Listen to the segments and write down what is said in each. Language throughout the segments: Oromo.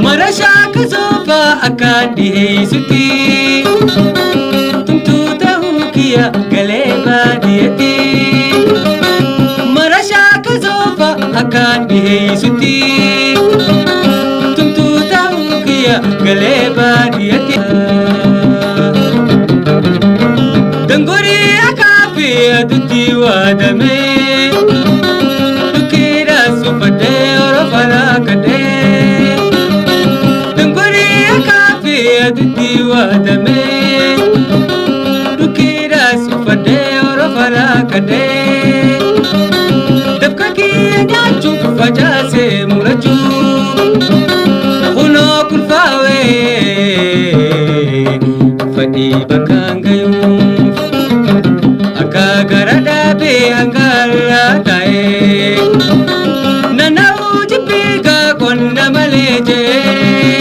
Marashaa kasoofaa akkaan dhiheessutti tumtuu ta'uu kiyya galee baadiyyaatti. Marashaa kasoofaa akkaan dhiheessutti tumtuu ta'uu kiyya galee baadiyyaatti. Dangorii akaafii aduutti waadamee dhukkeedhaas uffadhee orofalaa kadhee. Dangorii akaafii aduutti waadamee dhukkeedhaas uffadhee orofalaa kadhee. Dafqa kiyya nyaachuuf facaasee murachuu kunoo kurfaawee fadhii bakkaan gayuuf akka gara dhaabee hangaarraa taa'ee nanaa'uu jibbiigaa qonna malee jee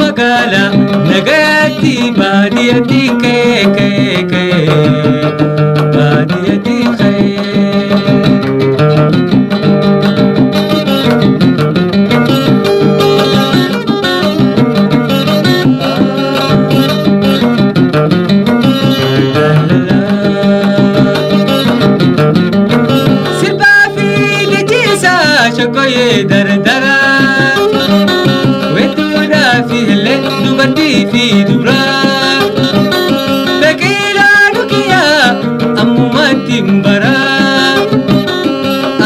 magaalaa nagaatti baadiyyaatti ka'ee ka'ee ka'ee baadiyyaatti ka'ee. Sirbaa fi leenjisaa shakkoyee dardara weettuudhaa fi illee dubartii fi dubra biqilaa dhukiyaa ammumatti hin bara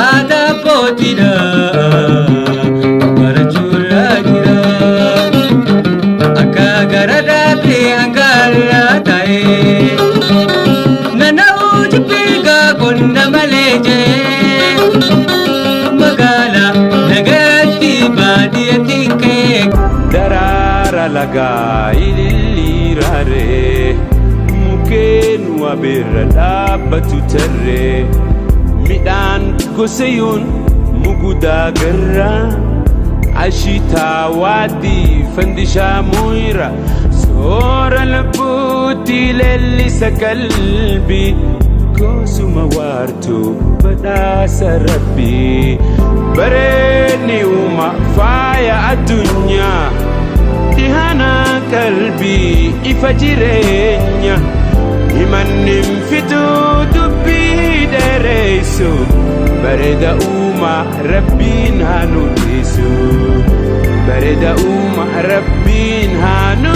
aadaa abbootiidha barachuurraa jira akka gara dhaabee hangaarraa taa'ee. Nanaa'uu jibbiigaa qonna malee jee magaalaa nagaatti baadiyyaatti ka'ee. Daraara lagaa ililliiraaree mukkeen wabeerra dhaabbatu tarree midhaan gosayuun mugudaa garraa ashitaa waadii fandishaa muyra soora lubbuutti leellisa qalbii gosuma waartuu badhaasa rabbii bareedni uuma faaya addunyaa dhihana qalbii ifa jireenya himannin fituu dubbii dheereysu bareeda uuma rabbiin haa nu dhiisu bareeda uuma rabbiin haa nu